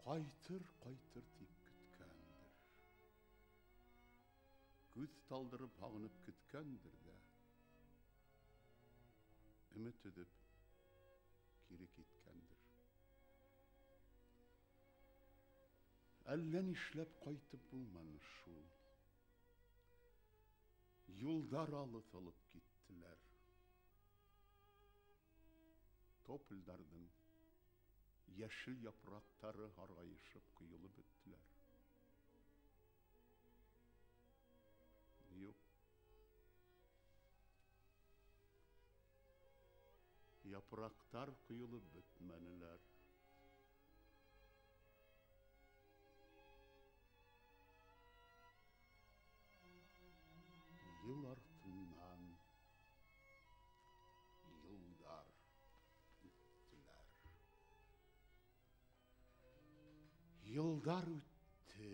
Ҡайтыр, ҡайтыр тип көткәндер. Күҙ талдырып һағынып көткәндер ҙә, өмөт өҙөп кире киткәндер. Әллә нишләп ҡайтып булманы шул. Юлдар алыҫ алып киттеләр. Тополдарҙың йәшел япраҡтары һарғайышып ҡойолоп бөттөләр. Юҡ. Япраҡтар ҡойолоп бөтмәнеләр. Йыл артынан йылдар үттеләр. Йылдар үтте.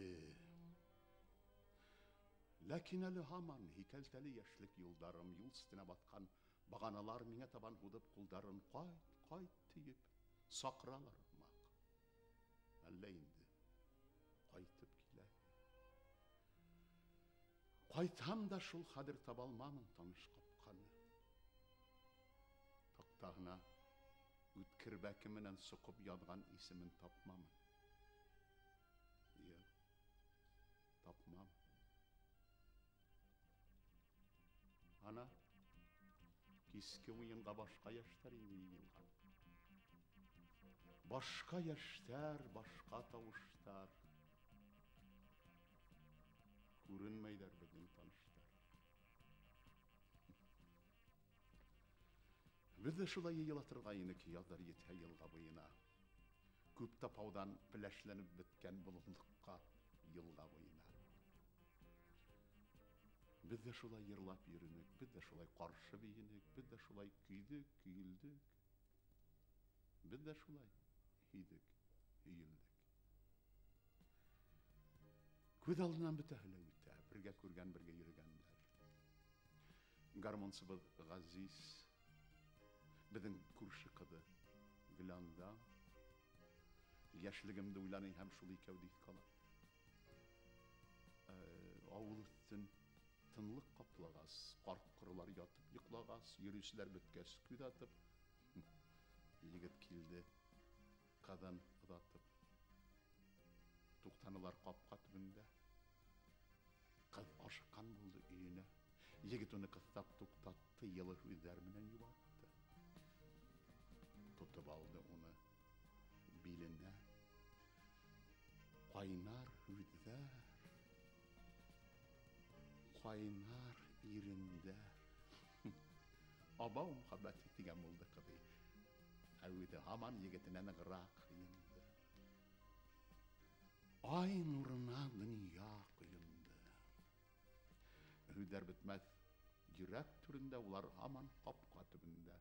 Ләкин әле һаман һикәлтәле йәшлек юлдарым, юл ситенә батҡан бағаналар миңә табан һуҙып ҡулдарын ҡайт, ҡайт тиеп саҡыралар һымаҡ. Әллә инде ҡайтып килә. Ҡайтһам да шул хәҙер таба алмамын таныш ҡапҡаны. Таҡтаһына үткер бәке менән соҡоп яҙған исемен тапмамын. Юҡ, тапмам. Ана, киске уйынға башҡа йәштәр инде йыйылған. Башҡа йәштәр, башҡа тауыштар. Күренмәйҙәр беҙҙең таныштар. Беҙ ҙә шулай йыйыла торғайныҡ яҙҙар етһә йылға буйына. Күп тапауҙан пеләшләнеп бөткән болонлоҡҡа йылға буйына. Беҙ ҙә шулай йырлап йөрөнөк, беҙ ҙә шулай ҡаршы бейенек, беҙ ҙә шулай көйҙөк, көйөлдөк. Беҙ ҙә шулай һөйҙөк, һөйөлдөк. Күҙ алдынан бөтәһе лә үтә, бергә күргән, бергә йөрөгәндәр. Гармунсыбыҙ Ғәзиз, беҙҙең күрше ҡыҙы Гөләндәм. Йәшлегемде уйланый һәм шул икәүҙе иҫкә алам. Ауыл өҫтөн тынлыҡ ҡаплағас, ҡарт-ҡоролар ятып йоҡлағас, йөрөүселәр бөткәс күҙ атып, егет килде, ҡыҙын оҙатып. Туҡтанылар ҡапҡа төбөндә. Ҡыҙ ашыҡҡан булды өйөнә. Егет уны ҡыҫтап туҡтатты, йылы һүҙҙәр менән йыуатты. Тотоп алды уны биленә. Ҡайнар һүҙҙәр, ҡайнар ирендәр. Абау мөхәббәте тигән булды ҡыҙы. Ә үҙе һаман егетенә нығыраҡ һыйынды. Ай нурына донъя ҡойонды. Һүҙҙәр бөтмәҫ йөрәк түрендә, улар һаман ҡапҡа төбөндә.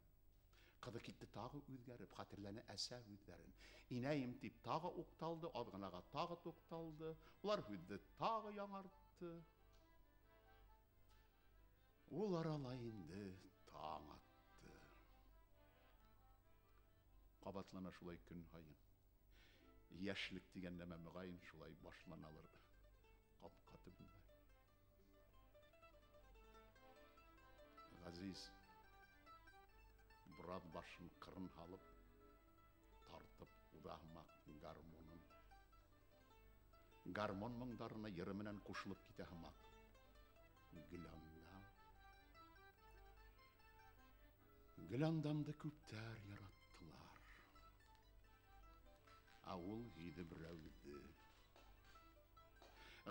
Ҡыҙы китте тағы үҙгәреп, хәтерләне әсә һүҙҙәрен. Инәйем тип тағы уҡталды, аҙ ғынаға тағы туҡталды. Улар һүҙҙе тағы яңартты. Ул арала инде таң атты. Ҡабатлана шулай көн һайын. Йәшлек тигән нәмә мөғайын шулай башланалыр ҡапҡа төбөндә. Ғәзиз бер аҙ башын ҡырын һалып, тартып уҙа һымаҡ гармунын. Гармун моңдарына йыры менән ҡушылып китә һымаҡ Гөләндәм. Гөләндәмде күптәр яраттылар. Ә ул һөйҙө берәүҙе.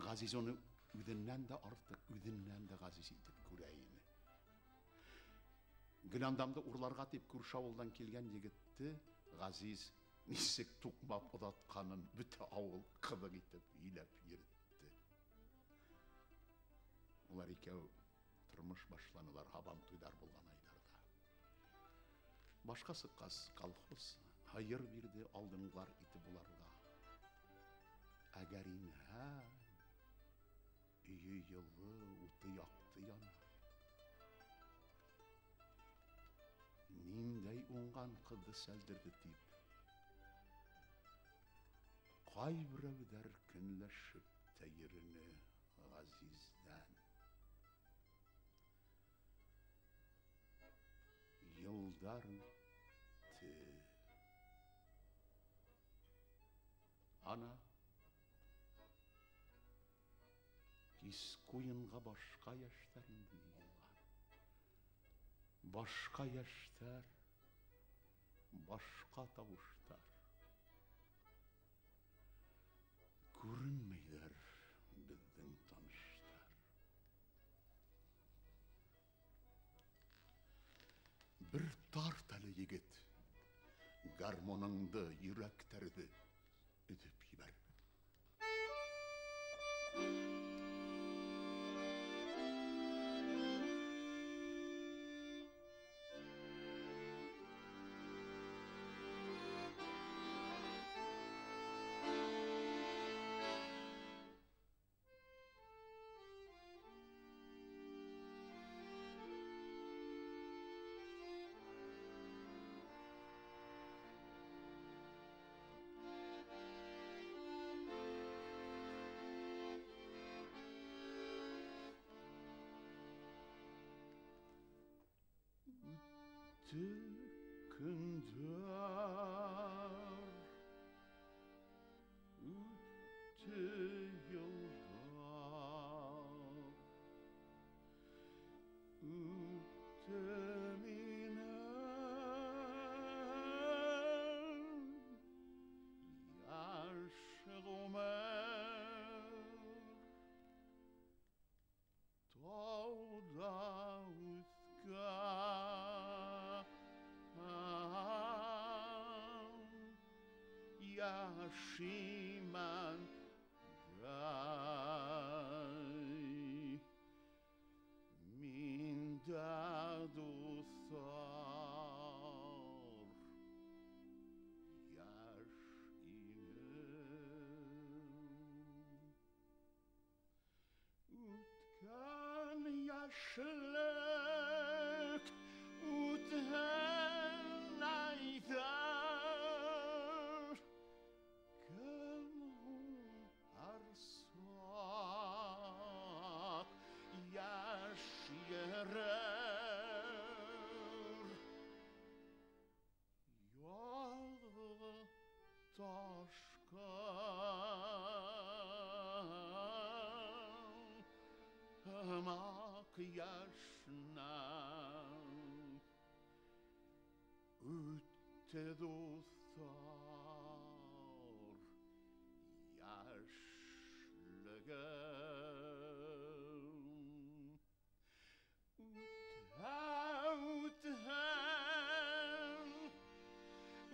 Ғәзиз уны үҙенән дә артыҡ, үҙенән дә ғәзиз итеп күрә ине. Гөләндәмде урларға тип күрше ауылдан килгән егетте Ғәзиз нисек туҡмап оҙатҡанын бөтә ауыл ҡыҙыҡ итеп һөйләп йөрөттө. Улар икәү тормош башланылар һабантуйҙар булған айҙарҙа. Башҡа сыҡҡас колхоз һыйыр бирҙе алдынғылар итеп уларға. Әгәр инһәң, өйө йылы, уты яҡты яна. Ниндәй уңған ҡыҙҙы сәлдерҙе тип, Ҡайберәүҙәр көнләшеп тә йөрөнө Ғәзиздән. Йылдар үтте. Ана киске уйынға башҡа йәштәр инде йыйылған. Башҡа йәштәр, башҡа тауыштар. Күренмәйҙәр беҙҙең таныштар. Бер тарт әле, егет, гармоныңды, йөрәктәрҙе өҙөп ебәр. Үтте көндәр, үтте йылдар, үтте минең йәш ғүмер. Тауҙа үҫкән йәшимәндәй, мин дә, дуҫтар, йәш инем. Үткән йәшлек, үткән айҙар, кем һуң һәр саҡ йәш йөрөр? Яҙғы ташҡын һымаҡ йәшнән үтте, дуҫтар, йәшлегем. Үтә, үтһәм,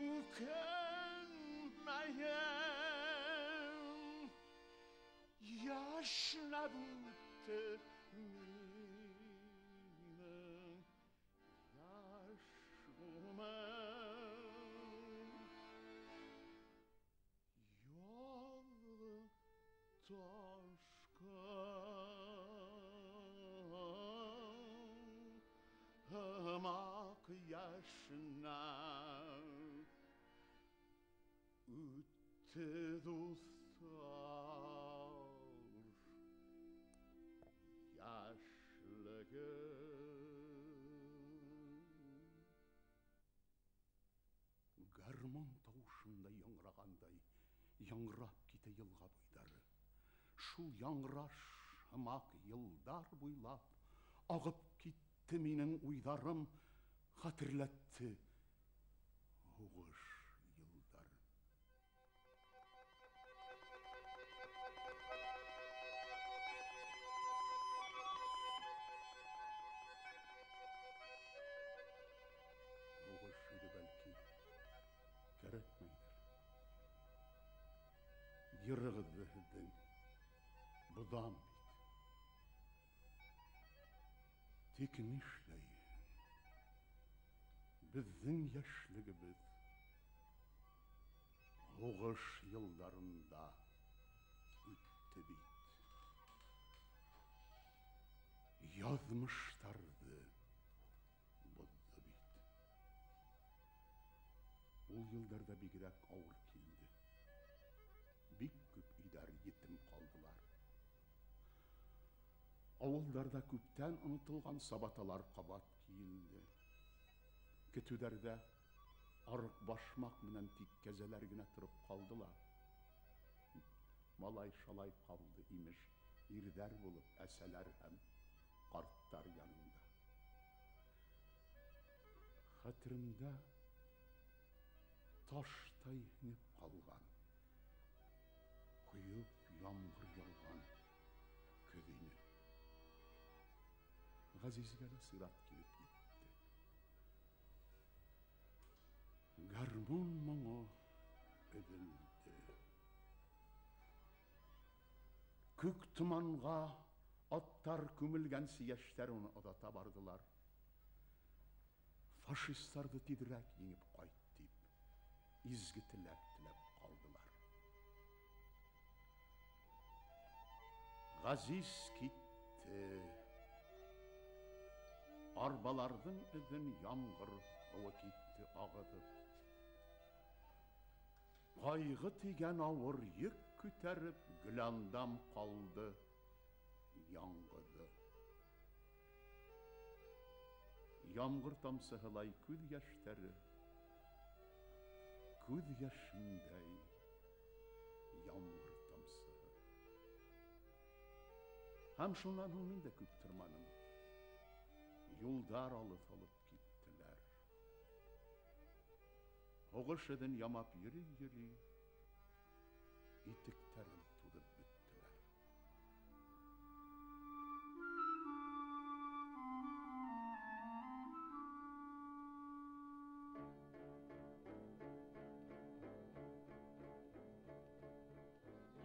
үкенмәйем, йәшнәп үтте минең йәш ғүмер. Яҙғы ташҡын һымаҡ йәшнәп үтте, дуҫтар, йәшлегем. Гармун тауышындай яңғырағандай яңғырап китә йылға буйҙары. Шул яңғыраш һымаҡ йылдар буйлап ағып китте минең уйҙарым, хәтерләтте һуғыш йылдары. Һуғыш ине, бәлки, кәрәкмәйҙер. Йырығыҙҙы һеҙҙең боҙам бит. Тик нишләйһең? Беҙҙең йәшлегебеҙ һуғыш йылдарында үтте бит. Яҙмыштарҙы боҙҙо бит. Ул йылдарҙа бигерәк ауыр килде. Ауылдарҙа күптән онотолған сабаталар ҡабат кейелде. Көтөүҙәрҙә арыҡ башмаҡ менән тик кәзәләр генә тороп ҡалдылар. Малай-шалай ҡалды, имеш, ирҙәр булып әсәләр һәм ҡарттар янында. Хәтеремдә таштай һеңеп ҡалған, ҡойоп ямғыр яуған көҙ ине. Ғәзизгә лә сират килеп етте. Гармун моңо өҙөлдө. Күк томанға аттар күмелгәнсе йәштәр уны оҙата барҙылар. Фашистарҙы тиҙерәк еңеп ҡайт тип, изге теләк теләп ҡалдылар. Ғәзиз китте. Арбаларҙың эҙен ямғыр һыуы китте ағыҙып. Ҡайғы тигән ауыр йөк күтәреп, Гөләндәм ҡалды яңғыҙы. Ямғыр тамсыһылай күҙ йәштәре, күҙ йәшендәй ямғыр тамсыһы. Һәм шунан һуң мин дә күп торманым. Юлдар алыҫ алып киттеләр. Һуғыш эҙен ямап йөрөй-йөрөй, итектәрем туҙып бөттөләр.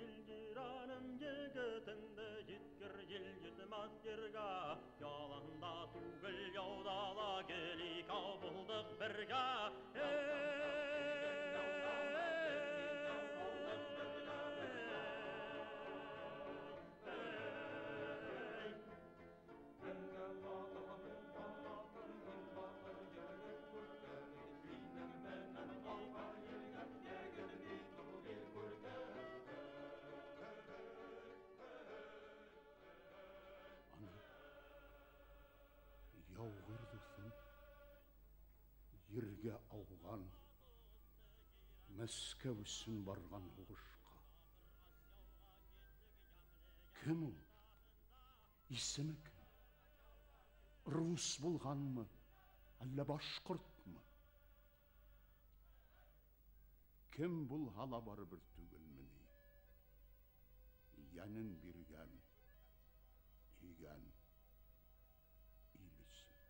Елдираным егетеңде еткер ел етмәҫ ергә, яланда түгел яуҙа ла гел икәү булдыҡ бергә. Яуғыр дуҫым ергә ауған, Мәскәү өсөн барған һуғышҡа. Кем ул? Исеме кем? Рус булғанмы, әллә башҡортмо? Кем булһа ла барыбер түгелме ни? Йәнен биргән, һөйгән ил өсөн.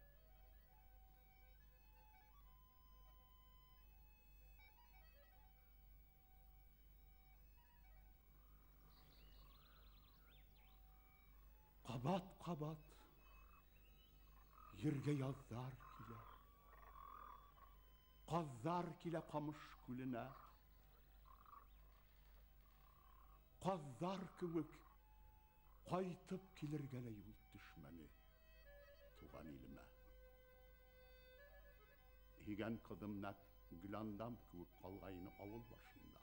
Ҡабат-ҡабат ергә яҙҙар килә, ҡаҙҙар килә ҡамыш күленә. Ҡаҙҙар кеүек ҡайтып килергә лә юл төшмәне туған илемә. Һөйгән ҡыҙым нәҡ Гөләндәм кеүек ҡалғайны ауыл башында.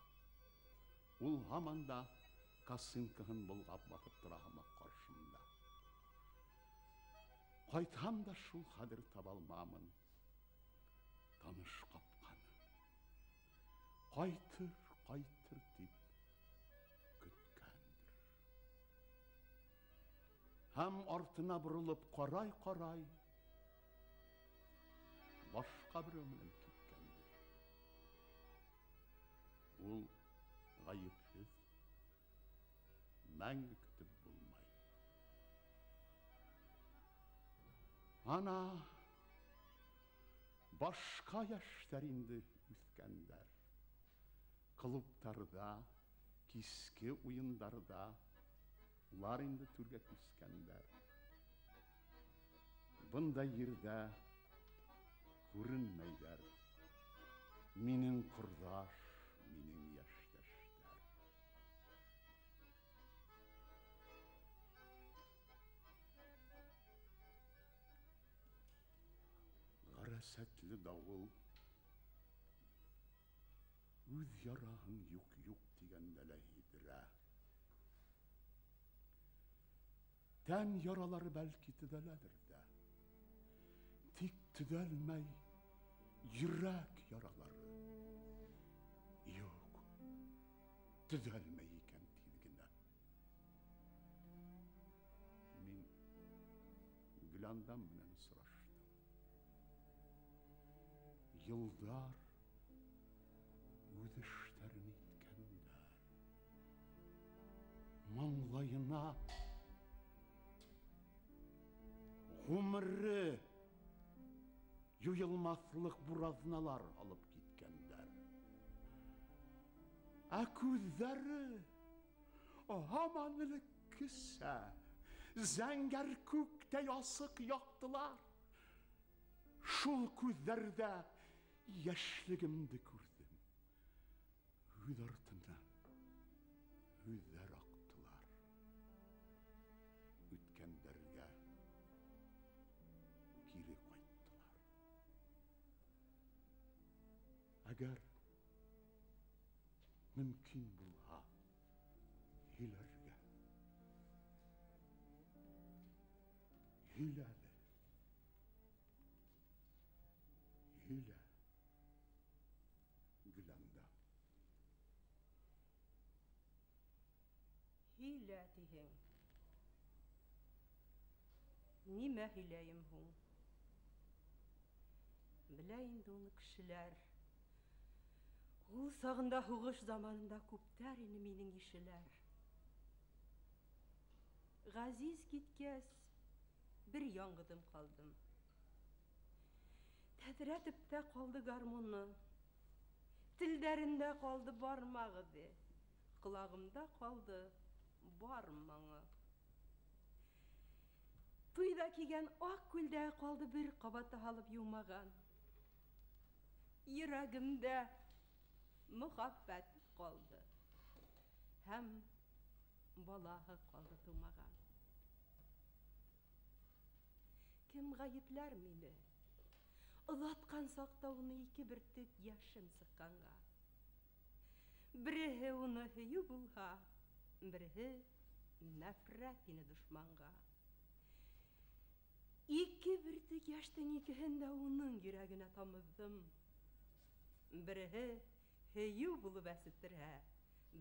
Ул һаман да косынкаһын болғап баҫып тора һымаҡ ҡаршымда. Ҡайтһам да шул хәҙер таба алмамын таныш ҡапҡаны. Ҡайтыр, ҡайтыр тип көткәндер. Һәм артына боролоп ҡарай-ҡарай башҡа берәү менән киткәндер. Ул ғәйепһеҙ, мәңге көтөп булмай. Ана башҡа йәштәр инде үҫкәндәр. Клубтарҙа, киске уйындарҙа улар инде түргә күскәндәр. Бындай ерҙә күренмәйҙәр минең ҡорҙаш, минең йәштәштәр. Ғәрәсәтле дауыл үҙ яраһын юҡ-юҡ тигәндә лә һиҙҙерә. Тән яралары бәлки төҙәләлер ҙә, тик төҙәлмәй йөрәк яралары. Юҡ, төҙәлмәй икән тиҙ генә. Мин Гөләндәм менән осраштым. Йылдар үҙ эштәрен иткәндәр. Маңлайына ғүмере юйылмаҫлыҡ бураҙналар алып киткәндәр. Ә күҙҙәре һаман элеккесә зәңгәр күктәй асыҡ яҡтылар. Шул күҙҙәрҙә йәшлегемде күрҙем. Үҙ артынан һүҙҙәр аҡтылар. Үткәндәргә кире ҡайттылар. Әгәр мөмкин булһа һөйләргә, һөйлә әле, һөйлә, Гөләндәм. Һөйлә тиһең. Нимә һөйләйем һуң? Белә инде уны кешеләр. Ул сағында һуғыш заманында күптәр ине минең ишеләр. Ғәзиз киткәс, бер яңғыҙым ҡалдым. Тәҙрә төптә ҡалды гармуны. Телдәрендә ҡалды бармағы, ҡолағымда ҡалды бар моңо. Туйҙа кейгән аҡ күлдәге ҡалды бер ҡабата һалып йыумаған. Йөрәгемдә мөхәббәт ҡалды. Һәм балаһы ҡалды тыумаған. Кем ғәйепләр мине? Оҙатҡан саҡта уны ике бөртөк йәшем сыҡҡанға. Береһе уны һөйөү булһа, береһе нәфрәт ине дошманға. Ике бөртөк йәштең икеһен дә уның йөрәгенә тамыҙҙым. Береһе һөйөү булып әсеттерһә,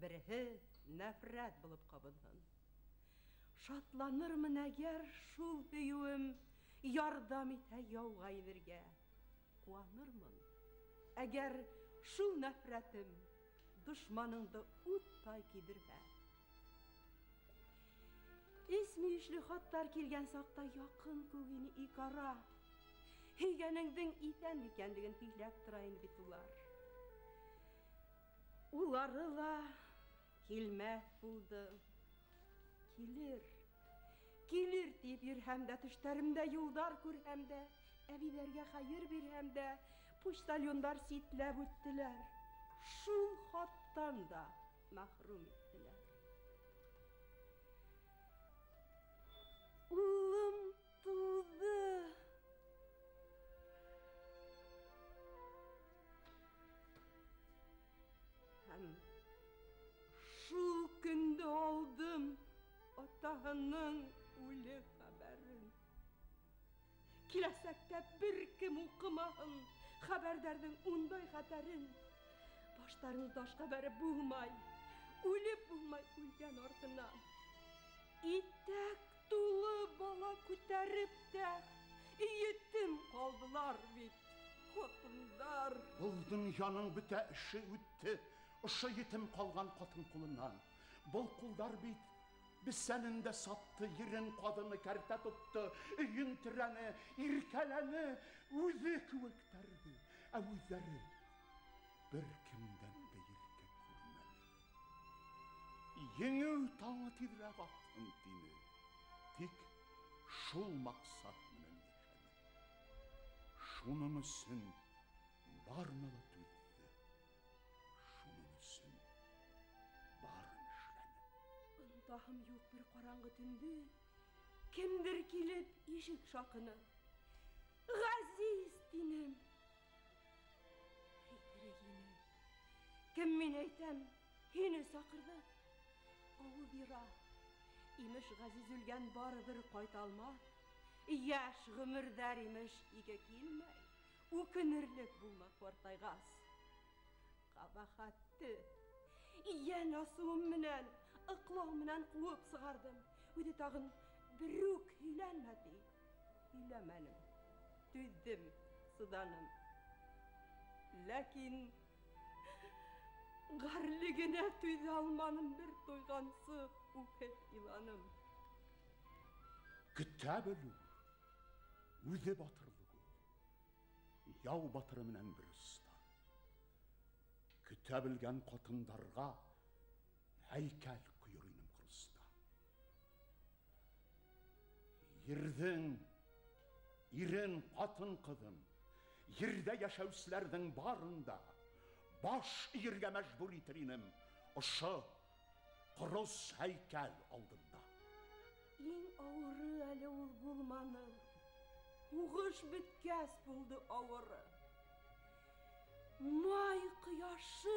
береһе нәфрәт булып ҡабынһын. Шатланырмын әгәр шул һөйөүем ярҙам итһә яуға инергә. Ҡыуанырмын әгәр шул нәфрәтем дошманыңды уттай кейҙерһә. Өс мөйөшлө хаттар килгән саҡта яҡын кеүек ине ике ара. Һөйгәнеңдең иҫән икәнлеген һөйләп тора ине бит улар. Улары ла килмәҫ булды. Килер, килер тип йөрһәм дә, төштәремдә юлдар күрһәм дә, әбейҙәргә хәйер бирһәм дә, почтальондар ситләп үттеләр. Шул хаттан да мәхрүм иттеләр. Улым тыуҙы. Һәм шул көндө алдым атаһының үле хәбәрен. Киләсәктә бер кем уҡымаһын хәбәрҙәрҙең ундай хәтәрен. Баштарыңды ташҡа бәреп булмай, үлеп булмай үлгән артынан. Итәк тулы бала күтәреп тә етем ҡалдылар бит ҡатындар. Был донъяның бөтә эше үтте ошо етем ҡалған ҡатын ҡулынан. Был ҡулдар бит бесәнен дә сапты, ерен ҡаҙыны кәртә тотто, өйөн терәне, иркәләне, үҙе кеүек тәрҙе. Ә үҙҙәре бер кемдән дә иркә күрмәне. Еңеү таңы тиҙерәк атһын тине. Тик шул маҡсат менән йәшәне. Шуның өсөн барына ла түҙҙе. Шуның өсөн барын эшләне. Онтаһым юҡ бер ҡараңғы төндө кемдер килеп ишек шаҡыны. Ғәзиз тинем. Әйтерек ине. Кем мин әйтәм, һине саҡырҙы. Ауыҙ ира. Имеш, Ғәзиз үлгән барыбер ҡайта алмаҫ. Йәш ғүмерҙәр имеш ике килмәй. Үкенерлек булма ҡартайғас. Ҡәбәхәтте йән асыуым менән, ыҡлау менән ҡыуып сығарҙым. Үҙе тағын берүк һөйләнмә ти. Һөйләмәнем. Түҙҙем, сыҙаным. Ләкин ғәрлегенә түҙә алманым, бер туйғансы үкһеп иланым. Көтә белеү үҙе батырлыҡ ул. Яу батыры менән бер оста. Көтә белгән ҡатындарға һәйкәл ҡойор инем ҡороста. Ерҙең ирен, ҡатын, ҡыҙын, ерҙә йәшәүселәрҙең барында баш эйергә мәжбүр итер инем ошо ҡорос һәйкәл алдында. Иң ауыры әле ул булманы. Һуғыш бөткәс булды ауыры. Май ҡояшы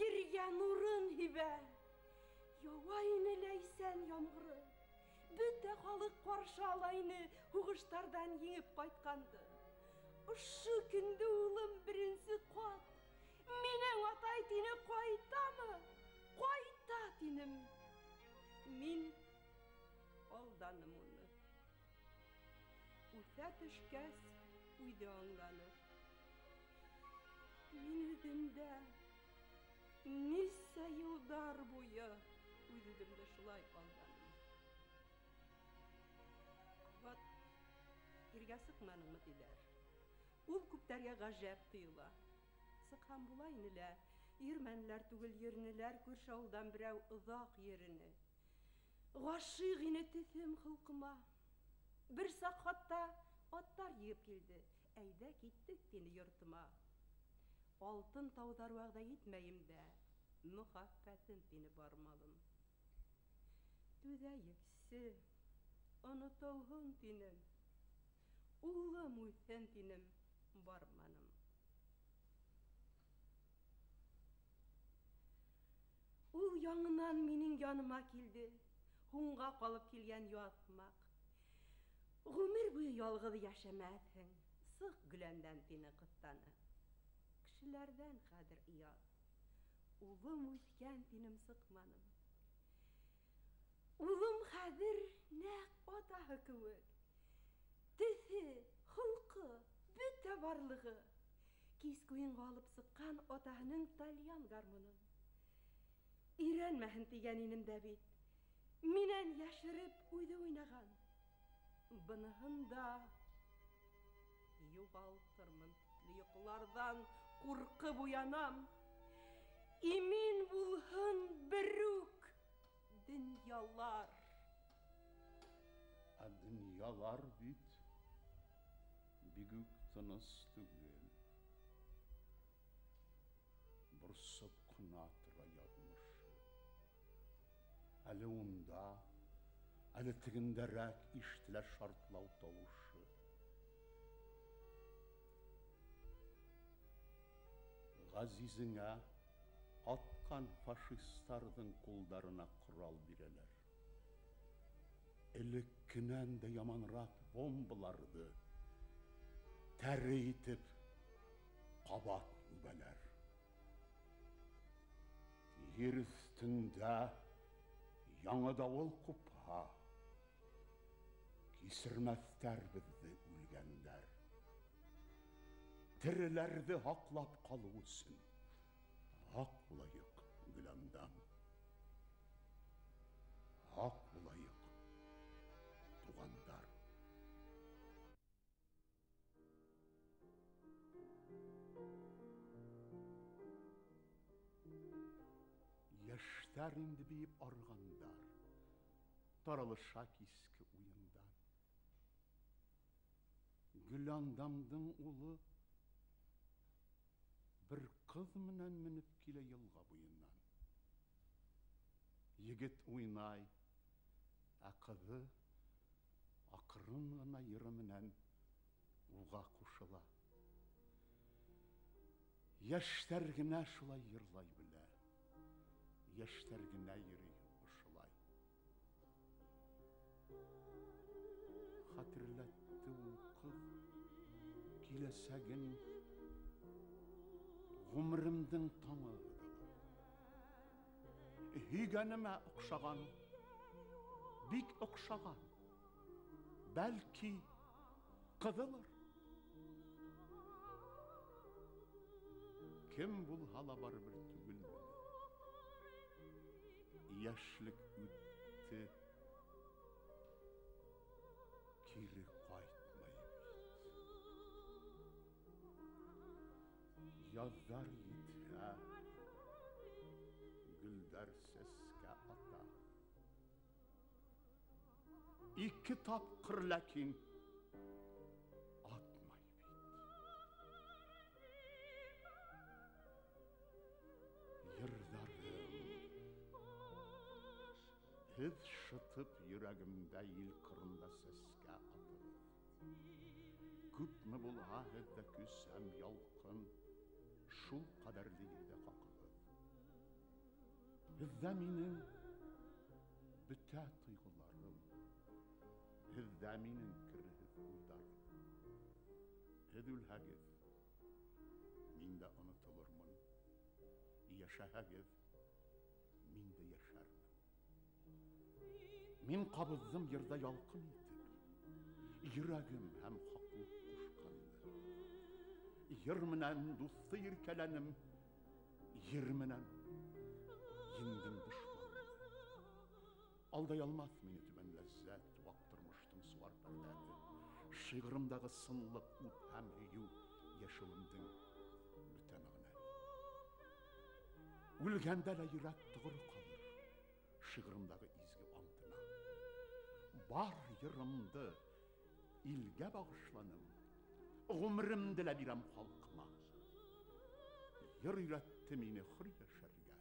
ергә нурын һибә. Яуа ине ләйсән ямғыры. Бөтә халыҡ ҡаршы ала ине һуғыштарҙан еңеп ҡайтҡанды. Ошо көндө улым беренсе ҡат минең атай тине, ҡайтамы? Ҡайта тинем. Мин алданым уны. Үҫә төшкәс үҙе аңланы. Мин үҙем дә нисә йылдар буйы үҙ-үҙемде шулай алданым. Ҡабат иргә сыҡманыңмы тиҙәр. Ул күптәргә ғәжәп тойола. Сыҡһам була ине лә, йөрмәнеләр түгел, йөрөнөләр. Күрше ауылдан берәү оҙаҡ йөрөнө. Ғашиҡ ине төҫөм, холҡома. Бер саҡ хатта аттар йыйып килде. Әйҙә киттек тине йортома. Алтын тауҙар вәғәҙә итмәйем дә, мөхәббәтем тине бар малым. Түҙәйексе, онотолһон тинем. Улым үҫһен тинем, барманым. Ул яңынан минең яныма килде. Һуңға ҡалып килгән яҙ һымаҡ. Ғүмер буйы ялғыҙ йәшәмәҫһең. Сыҡ Гөләндәм тине ҡыҫтаны. Кешеләрҙән хәҙер оят. Улым үҫкән тинем, сыҡманым. Улым хәҙер нәҡ атаһы кеүек. Төҫө, холҡо, бөтә барлығы. Киске уйынға алып сыҡҡан атаһының тальян гармунын. Өйрәнмәһен тигән инем дә бит. Минән йәшереп үҙе уйнаған. Быныһын да юғалтырмын төҫлө йоҡоларҙан ҡурҡып уянам. Имин булһын берүк донъялар. Ә донъялар бит бигүк тыныс түгел. Борсоп ҡына тора яҙмышы. Әле унда, әле тегендәрәк ишетелә шартлау тауышы. Ғәзизеңә атҡан фашистарҙың ҡулдарына ҡорал бирәләр. Элеккенән дә яманраҡ бомбаларҙы тәре итеп ҡабат үбәләр. Ер өҫтөндә яңы дауыл ҡупһа, кисермәҫтәр беҙҙе үлгәндәр. Тереләрҙе һаҡлап ҡалыу өсөн һаҡ булайыҡ, Гөләндәм. Һаҡ булайыҡ, туғандар. Йәштәр инде бейеп арығандар, таралыша киске уйындан. Гөләндәмдең улы бер ҡыҙ менән менеп килә йылға буйынан. Егет уйнай, ә ҡыҙы аҡрын ғына йыры менән уға ҡушыла. Йәштәр генә шулай йырлай белә, йәштәр генә йөрөй ошолай. Киләсәген ғүмеремдең таңы һөйгәнемә оҡшаған, бик оҡшаған, бәлки ҡыҙылыр. Кем булһа ла барыбер түгелмен. Йәшлек үтте, кире ҡайтмай бит. Яҙҙар етһә, гөлдәр сәскә ата. Ике тапҡыр ләкин атмай бит. Йырҙарым, һеҙ шытып йөрәгемдә ел ҡырында сәскә атығыҙ. Күпме булһа һеҙҙә көс һәм ялҡын, шул ҡәҙәрле ерҙә ҡаҡығыҙ. Һеҙҙә минең бөтә тойғоларым, һеҙҙә минең керһеҙ уйҙарым. Һеҙ үлһәгеҙ, мин дә онотолормон. Йәшәһәгеҙ, мин дә йәшәрмен. Мин ҡабыҙҙым йырҙа ялҡын итеп, йөрәгем һәм хаҡлыҡ ҡушҡанды. Йыр менән дуҫты иркәләнем, йыр менән еңдем дошманды. Алдай алмаҫ мине түбән ләззәт, ваҡ тормоштоң сыуар пәрҙәһе. Шиғырымдағы сынлыҡ, ут һәм һөйөү йәшәүемдең бөтә мәғәнәһе. Үлгәндә лә йөрәк тоғро ҡалыр шиғырымдағы изге антына. Бар йырымды илгә бағышланым, ғүмеремде лә бирәм халҡыма. Йыр өйрәтте мине хөр йәшәргә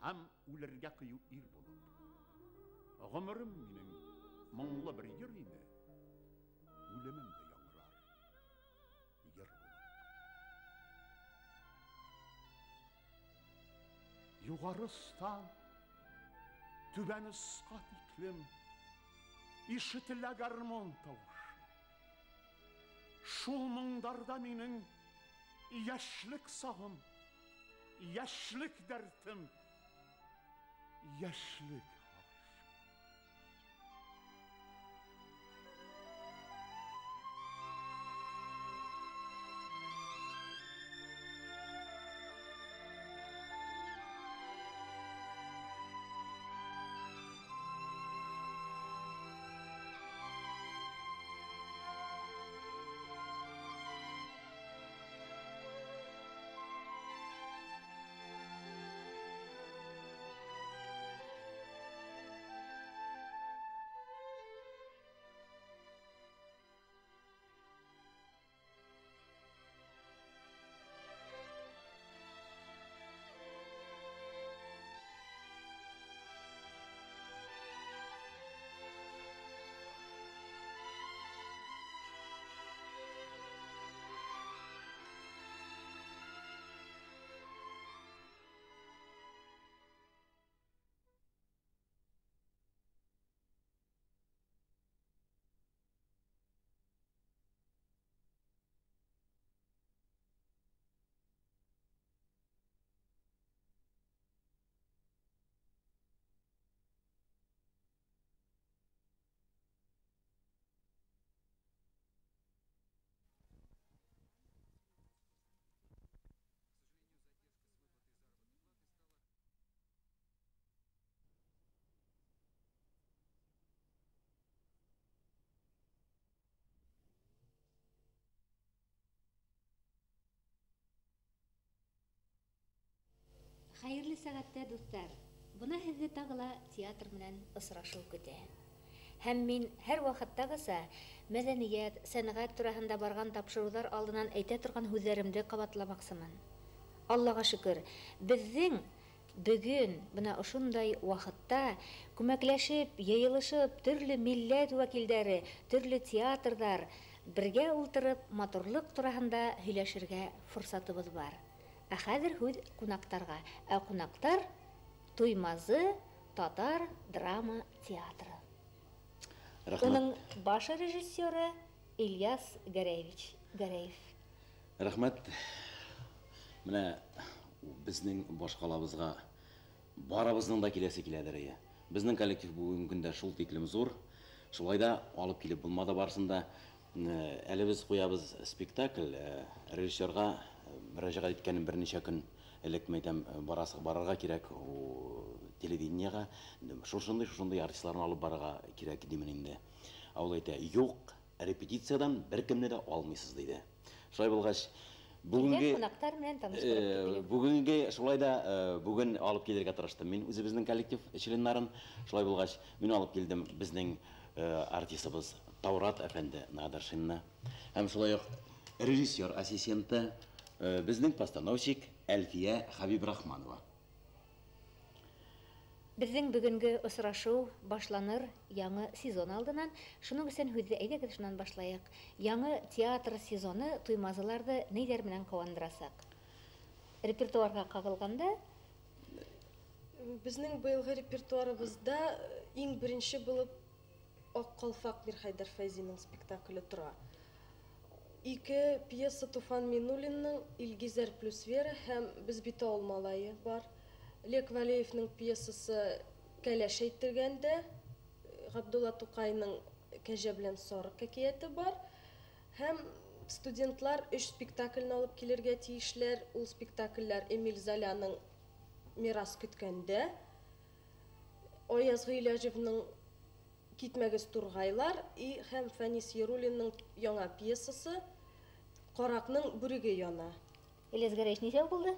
һәм үлергә ҡыйыу ир булып. Ғүмерем минең моңло бер йыр ине, үлемем дә яңғырар йыр булып. Юғары остан түбән осҡа тиклем ишетелә гармун тауышы. Шул моңдарҙа минең йәшлек сағым, йәшлек дәртем, йәшлек һағышым. Хәйерле сәғәттә, дуҫтар. Бына һеҙҙе тағы ла театр менән осрашыу көтә. Һәм мин һәр ваҡыттағыса мәҙәниәт, сәнғәт тураһында барған тапшырыуҙар алдынан әйтә торған һүҙҙәремде ҡабатламаҡсымын. Аллаға шөкөр, беҙҙең бөгөн бына ошондай ваҡытта күмәкләшеп, йыйылышып, төрлө милләт вәкилдәре, төрлө театрҙар бергә ултырып, матурлыҡ тураһында һөйләшергә форсатыбыҙ бар. Ә хәҙер һүҙ ҡунаҡтарға. Ә ҡунаҡтар Туймазы татар драма театры. Рәхмәт. Уның баш режиссеры Ильяс Гәрәевич Гәрәев. Рәхмәт. Менә безнең башкалабызга барыбызның да киләсе киләдер әйе. Безнең коллектив бүгенге көндә шул тиклем зур. Шулай да алып килеп булмады барысын да. Әле без куябыз спектакль. Режиссерга мөрәҗәгать иткәнем берничә көн элек, мәйтәм, барасы барырга кирәк телевидениега. Шушындый шушындый артистларны алып барырга кирәк димен инде. Ә ул әйтә, юк, репетициядән беркемне дә алмыйсыз, диде. Шулай булгач, бүгенге кунаклар белән таныштырып китегез. Бүгенге шулай да бүген алып килергә тырыштым мин үзебезнең коллектив членнарын. Шулай булгач, мин алып килдем безнең артистыбыз Таурат әфәнде Надыршинны. Һәм шулай ук режиссер ассистенты, безнең постановщик Әлфия Хабибрахманова. Безнең бүгенге осрашу башланыр яңы сезон алдынан. Шуның өчен һүҙҙе әйҙәгеҙ шунан башлайыҡ. Яңы театр сезоны туймазыларҙы ниҙәр менән ҡыуандырасаҡ? Репертуарға ҡағылғанда, безнең быйылғы репертуарыбыҙҙа иң беренсе булып Аҡ ҡалфаҡ Мирхәйҙәр Фәйзинең спектакле тора. Ике пьеса Туфан Минуллинның Илгизәр плюс Вера һәм Без бит авыл малае бар. Лек Валеевның пьесасы Кәләш әйттергәндә, Габдулла Тукайның Кәҗә белән Сарык әкияте бар. Һәм студентлар 3 спектакльне алып килергә тиешләр. Ул спектакльләр Эмиль Золяның Мирас көткәндә, Аяз Гыйләҗевның Китмәгез тургайлар и һәм Фәнис Яруллинның яңа пьесасы Каракның бүреге яна. Ильяс Гәрәевич, нисәү булды?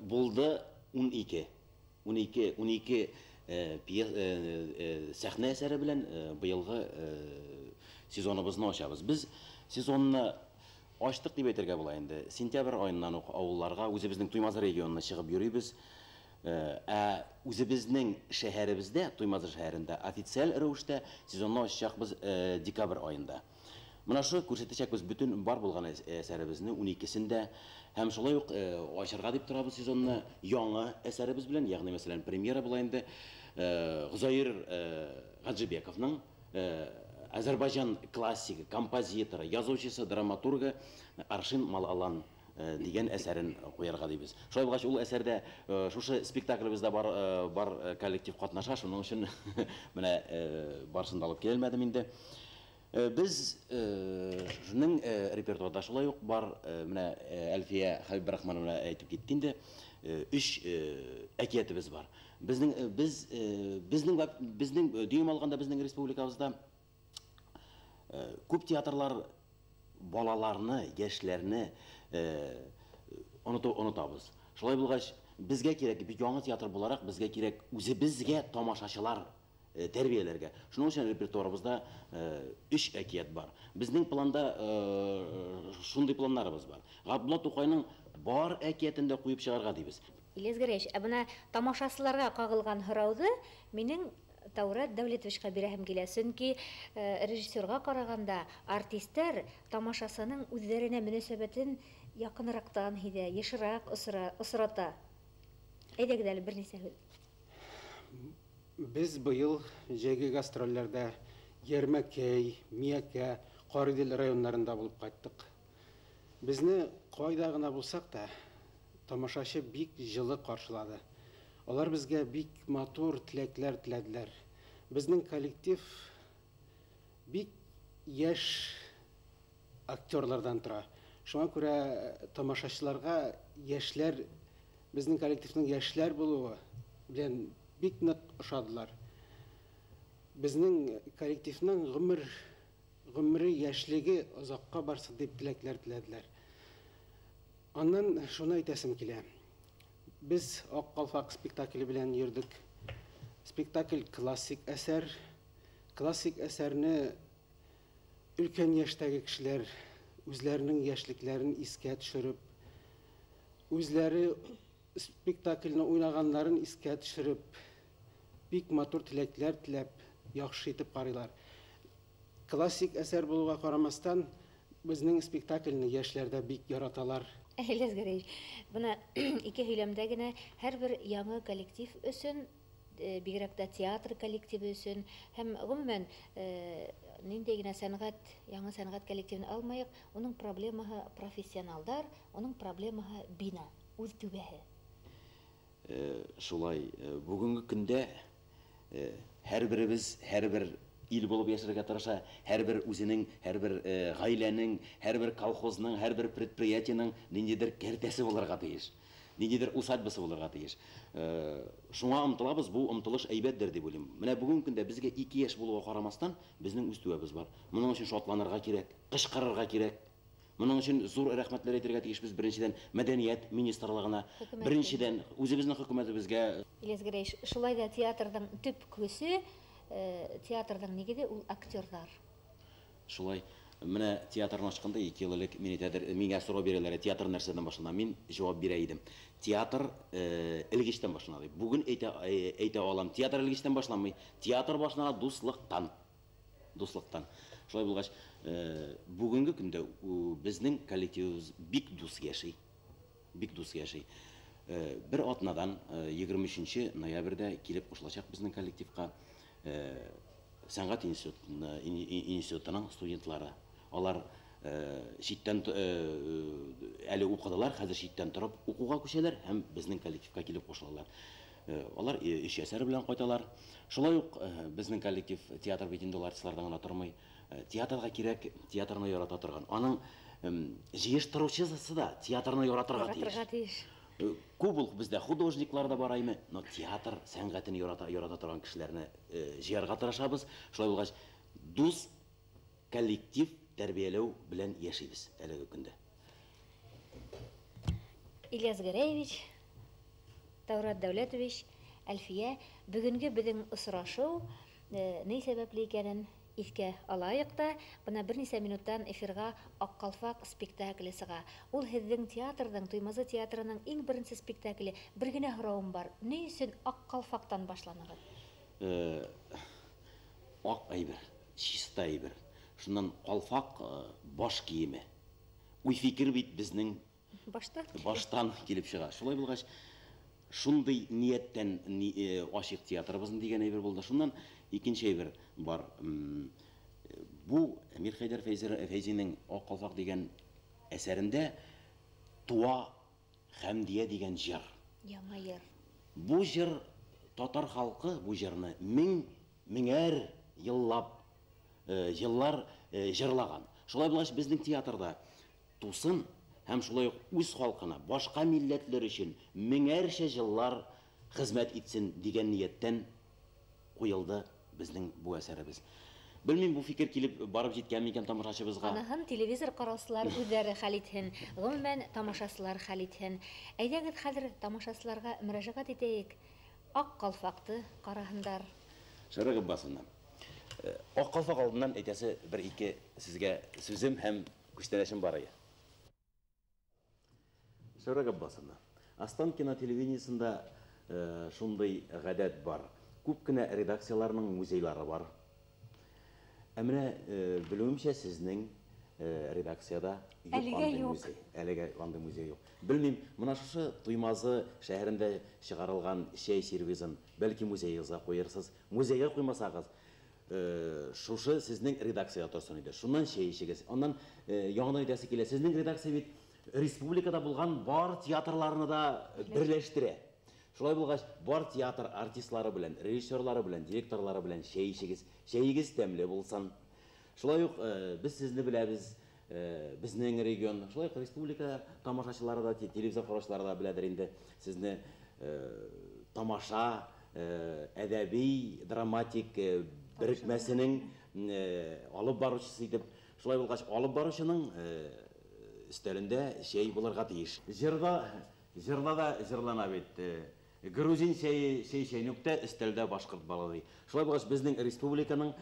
Булды 12. 12, 12 сәхнә әсәре белән быелгы сезоныбызны ачабыз. Без сезонны ачтык дип әйтергә була инде. Сентябрь аеннан ук авылларга, үзебезнең Туймазы регионына чыгып йөрибез. Ә үзебезнең шәһәребездә, Туймазы шәһәрендә официаль рәвештә сезонны ачачакбыз декабрь аенда. Менә шу күрсәтәчәкбез бөтен бар булган әсәребезне, 12-сен дә. Һәм шулай ук ачарга дип торабыз сезонны яңа әсәребез белән, ягъни мәсәлән премьера була инде. Гозәир Гаджибековның Азербайҗан классигы, композиторы, язучысы, драматургы Аршин Малалан дигән әсәрен куярга дибез. Шулай булгач, ул әсәрдә шушы спектаклебездә бар коллектив катнаша, шуның өчен менә барысын да алып килмәдем инде. Безнең репертуарда шулай ук бар, менә Әлфия Хәбибрахмановна әйтеп китте инде, 3 әкиятебез бар. Безнең дөйем алганда безнең республикабызда күп театрлар балаларны, яшьләрне онытабыз. Шулай булгач, безгә кирәк, бит яңа театр буларак, безгә кирәк үзебезгә тамашачылар тәрбияләргә. Шуның өчен репертуарыбызда 3 әкият бар. Безнең планда шундый планнарыбыз бар. Габдулла Тукайның бар әкиятен дә куеп чыгарга дибез. Ильяс Гәрәевич, ә бына тамашасыларга ҡағылған һорауҙы минең Таурат Дәүләтовичҡа бирәһем килә. Сөнки режиссерға ҡарағанда артисттар тамашасының үҙҙәренә мөнәсәбәтен яҡыныраҡтан һиҙә, йышыраҡ осрата. Әйҙәгеҙ әле бер нисә һүҙ. Без быел җәйге гастрольләрдә Ярмәкәй, Миякә, Каридель районнарында булып кайттык. Безне кайда гына булсак та, тамашачы бик җылы каршылады. Алар безгә бик матур теләкләр теләделәр. Безнең коллектив бик яшь актерлардан тора. Шуңа күрә тамашачыларга яшьләр, безнең коллективның яшьләр булуы белән бик нык ошадылар. Безнең коллективның гомере, яшьлеге озакка барсын дип теләкләр теләделәр. Аннан шуны әйтәсем килә. Без Ак калфак спектакле белән йөрдек. Спектакль классик әсәр. Классик әсәрне өлкән яшьтәге кешеләр үзләренең яшьлекләрен искә төшереп, үзләре спектакльне уйнаганнарын искә төшереп, бик матур теләкләр теләп, яхшы итеп карыйлар. Классик әсәр булуга карамастан, безнең спектакльне яшьләр дә бик яраталар. Ильяс Гәрәевич, бына ике һөйләмдә генә һәрбер яңы коллектив өсөн, бигерәк тә театр коллективы өсөн һәм гомумән, Ниндәй генә сәнғәт, яңы сәнғәт коллективын алмайыҡ, уның проблемаһы профессионалдар, уның проблемаһы бина, үҙ түбәһе. Шулай, бөгөнгө көндә һәр беребеҙ, һәр бер ил булып йәшәргә тырыша, һәр бер үҙенең, һәр бер ғаиләнең, һәр бер колхозның, һәр бер предприятиеның ниндәйҙер кәртәсе булырға тейеш, ниндәйҙер усадьбасы булырға тейеш. Шуңа ынтылабыҙ, был ынтылыш әйбәттер тип уйлайым. Менә бөгөнгө көндә беҙгә 2 йәш булыуға ҡарамаҫтан, беҙҙең үҙ түбәбеҙ бар. Моның өсөн шатланырға кәрәк, ҡышҡырырға кәрәк. Моның өсөн ҙур рәхмәтләр әйтергә тейешбеҙ беренсенән мәдәниәт министрлығына, беренсенән үҙебеҙҙең хөкүмәтебеҙгә. Ильяс Гәрәевич, шулай ҙа театрҙың төп көсө, театрҙың нигеҙе ул актерҙар. Шулай. Менә театрны асҡанда 2 йыл элек мин әйтәдер, миңә сорау бирәләр, театр нәрсәдән башлана? Мин жауап бирә идем. Театр элгечтән башлана дип. Бүген әйтә алам, театр элгечтән башланмый. Театр башлана дуслыктан. Дуслыктан. Шулай булгач, бүгенге көндә безнең коллективыбыз бик дус яши. Бик дус яши. Бер атнадан 23 ноябрьдә килеп кушылачак безнең коллективка сәнгать институтының студентлары. Алар читтән әле укыдылар, хәзер читтән торып укуга күчәләр һәм безнең коллективка килеп кушылалар. Алар 3 әсәр белән кайталар. Шулай ук безнең коллектив театр бит инде ул артистлардан гына тормый. Театрга кирәк, театрны ярата торган. Аның җыештыручысы да театрны яратырга тиеш. Яратырга тиеш. Күп ул бездә художниклар да бар әйме, но театр сәнгатен ярата торган кешеләрне җыярга тырышабыз. Шулай булгач, дус коллектив тәрбияләү белән яшибез әлеге көндә. Ильяс Гәрәевич, Таурат Дәүләтович, Әлфия, бүгенге беҙҙең осрашыу ни сәбәпле икәнен иҫкә алайыҡ та, бына бер нисә минуттан эфирға Аҡ ҡалфаҡ спектакле сыға. Ул һеҙҙең театрҙың, Туймазы театрының иң беренсе спектакле. Бер генә һорауым бар. Ни өсөн Аҡ ҡалфаҡтан башланыгыҙ? Аҡ әйбер, чиста әйбер. Шунан ҡалфаҡ баш кейеме. Уй-фикер бит беҙҙең баштан килеп сыға. Шулай булғас, шундай ниәттән ашыҡ театрыбыҙ дигән әйбер булды. Шуннан икенсе әйбер бар. Бу Мирхәйҙәр Фәйзинең Аҡ ҡалфаҡ дигән әсәрендә Туа Хәмдиә дигән җыр. Яңа йыр. Бу җыр татар халҡы бу җырны меңәр йыллар җырлаган. Шулай булгач, безнең театрда тусын һәм шулай ук үз халҡына, башҡа милләтләр өсөн меңәрсә йыллар хеҙмәт итсен дигән ниәттән ҡуйылды безнең бу әсәребеҙ. Белмим, бу фикер килеп барып еткән микән тамашасыбыҙға? Аныһын телевизор ҡараусылар үҙҙәре хәл итһен, ғөмүмән тамашасылар хәл итһен. Әйҙәгеҙ хәҙер тамашасыларға мөрәжәғәт итәйек. Аҡ ҡалфаҡты ҡараһындар. Шәрә Ғаббасовна, Аҡ ҡалфаҡ алдынан әйтәсе бер-ике сезгә сүзем һәм күстәнәшем бар ине. Шәрә Ғаббасовна, Останкино телевидениесында шундай ғәҙәт бар. Күп кенә редакцияларының музейлары бар. Ә менә белүемсә, сезнең редакцияда юк Әлегә андый юк. музей. Әлегә андый музей юк. Белмим, мына шушы Туймазы шәһәрендә чыгарылган чәй сервизын бәлки музейыгызга куерсыз. Музейга куймасагыз, шушы сезнең редакцияда торсын иде. Шуннан чәй эчегез. Аннан яңадан әйтәсе килә, сезнең редакция бит республикада булган бар театрларны да берләштерә. Шулай булгач, бар театр артистлары белән, режиссерлары белән, директорлары белән чәй эчегез. Чәйегез тәмле булсын. Шулай ук без сезне беләбез, безнең регион, шулай ук республика тамашачылары да, телевизор караучылары да беләдер инде сезне тамаша, әдәби, драматик берекмәсенең алып баручысы итеп. Шулай булгач, алып баручының өстәлендә чәй булырга тиеш. Җырда да җырлана бит. Грузин чәй, чәй чәйнүктә, өстәлдә башҡорт балы ди. Шулай булгач, безнең республиканың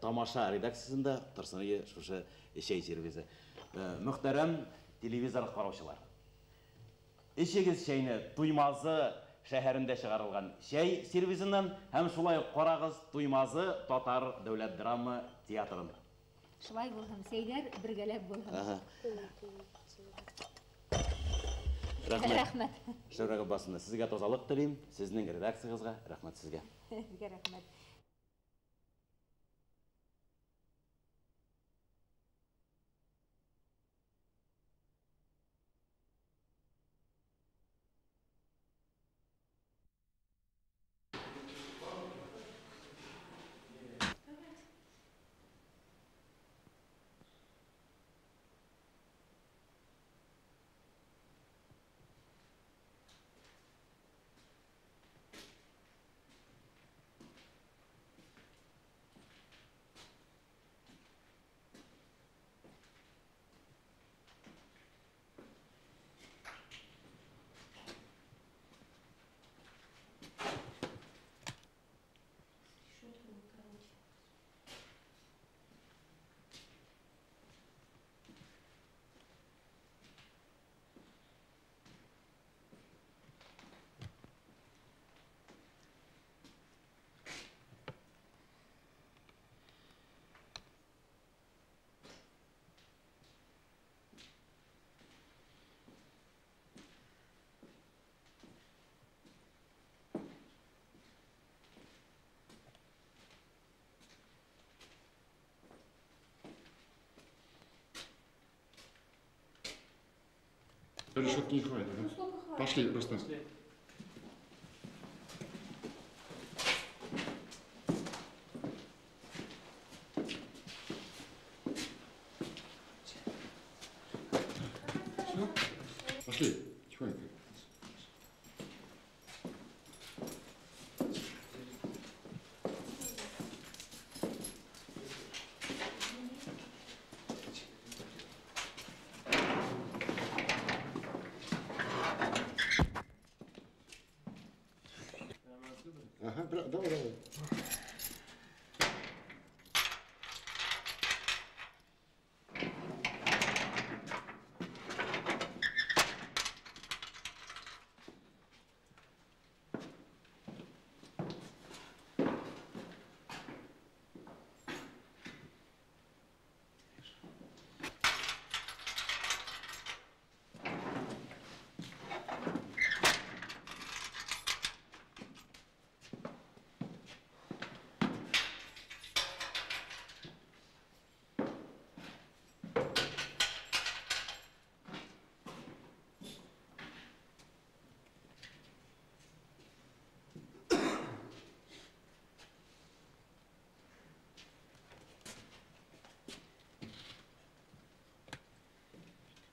тамаша редакциясендә торсын иде шушы чәй сервизы. Мөхтәрәм телевизор караучылар. Эчегез чәйне Туймазы шәһәрендә чыгарылган чәй сервизыннан һәм шулай ук карагыз Туймазы татар дәүләт драма театрында. Шулай булһын, сәйләр бергәләп булһын. Рәхмәт. Рәхмәт. Шәүрә Габбасовна, сезгә тазалык телим, сезнең редакциягызга рәхмәт сезгә. Сезгә рәхмәт. Решетки не хватит, да? Ну сколько хватит? Пошли, Рустам. Все? Пошли, тихонько. Ага, давай, давай.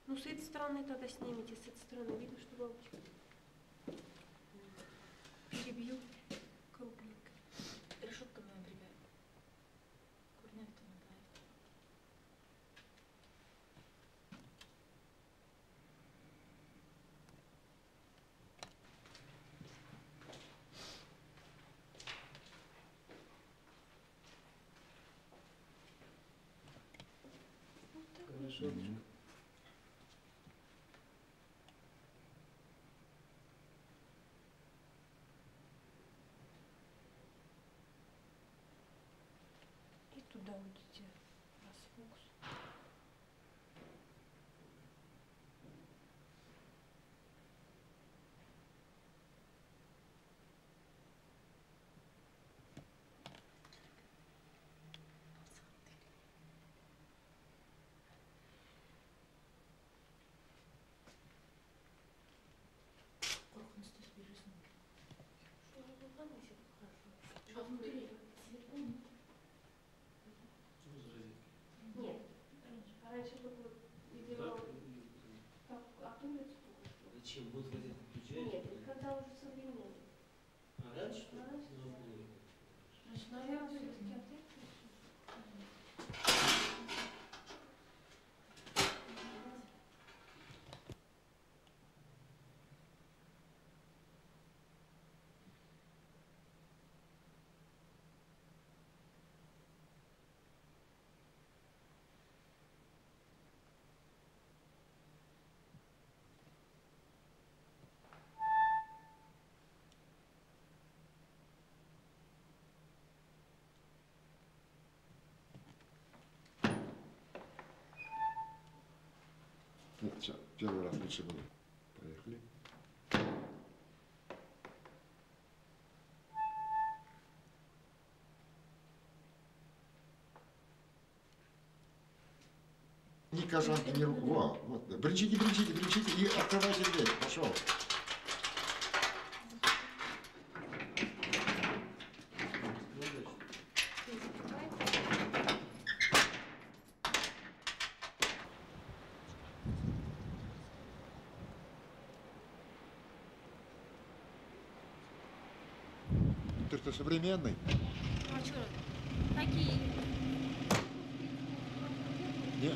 Ну, с этой стороны тогда снимите, с этой стороны видно, что бабочка. Перебью крупненько. Решетка моя прибавит. Курнавит она бывает. Вот так. Решеточка. Туда вот эти расфокус. А внутри цветком? Нет, раньше только, видимо, так, от улицы. Зачем? Вот розетку включаешь? Нет, это когда уже современный. А раньше? Раньше, ну, да. Раньше, наверное, все-таки от этого. Нет, сейчас, первый раз лучше было. Поехали. Ни кожанки, ни руку. Во, вот. Бренчите, бренчите, бренчите и открывайте дверь. Пошел. Ты что, современный? А что? Какие? Нет.